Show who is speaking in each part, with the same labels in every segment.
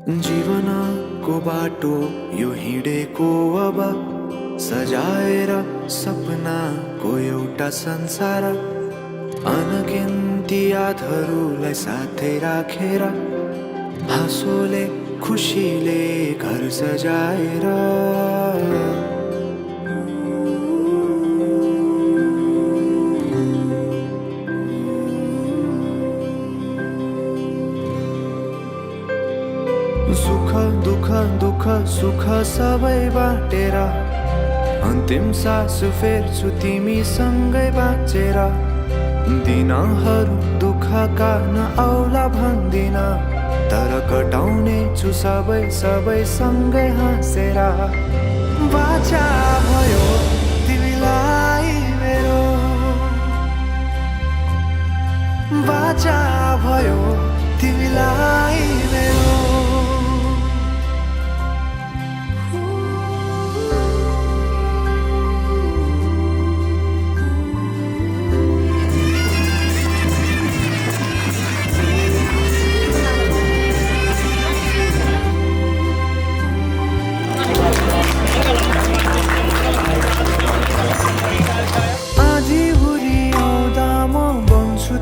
Speaker 1: जीवनको बाटो यो हिँडेको अब सजाएर सपनाको एउटा संसार अनगिन्ती यादहरूलाई साथै राखेर हाँसोले खुसीले घर सजाएर सुख दुःख दुःख सुख सबै बाटेर अन्तिम सास फेर्छु तिमीसँगै बाँचेर दिनहरू दुःखका नआउला भन्दिन तर कटाउने छु सबै सबै सँगै हाँसेर बाचा भयो तिमीलाई मेरो बाचा भयो तिमीलाई मेरो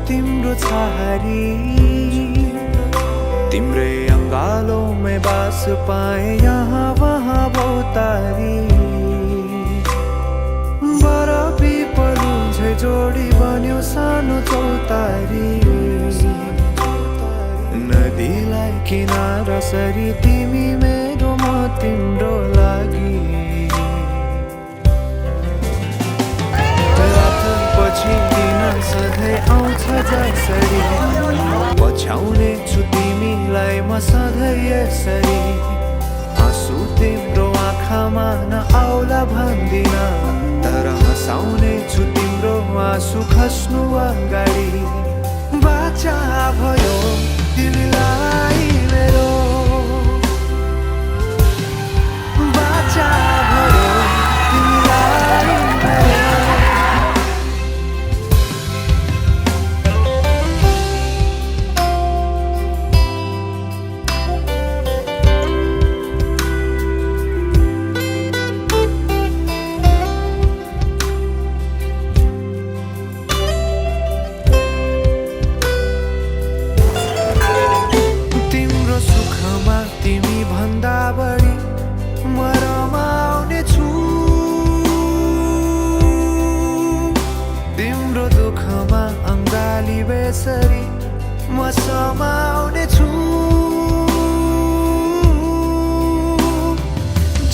Speaker 1: तिम्रो छहारी तिम्रै अङ्गालोमै बास पाए यहाँ वहाँ भौतारी बर पिपलु झै जोडी बन्यो सानो चौतारी नदीलाई किनारा सरी तिमी मेरो म तिम्रो लागि पछि दिन सधैँ आउँछ जसरी पछ्याउने छु तिमीलाई म सधैँ यसरी आँसु तिम्रो आँखामा नआउला भन्दिन तर हँसाउने छु तिम्रो आँसु खस्नु अगाडि बाचा भयो तिमीलाई मेरो बाचा भयो तिमीलाई मेरो तिमी भन्दा बढी म रमाउने छु तिम्रो दुःखमा अङ्गाली बेसरी म समाउने छु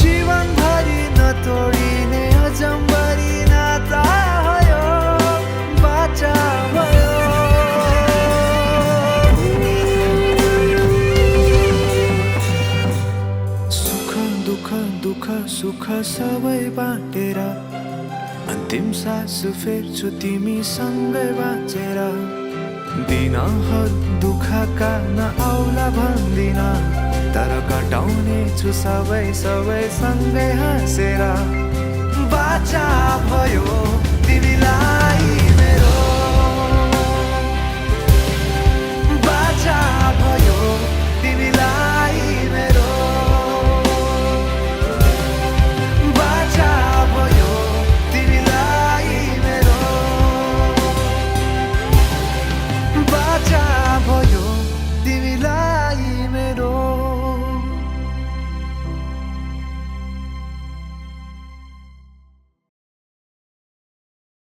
Speaker 1: जीवनभरि नतोडिने अजम्बरी नाता भयो बाचा भयो दुःख सुख सबै बाटेर अन्तिम सास फेर्छु तिमीसँगै बाँचेर दिनहरू दुःखका नआउला भन्दिन तर कटाउने छु सबै सबै सँगै हाँसेर बाचा भयो तिमीलाई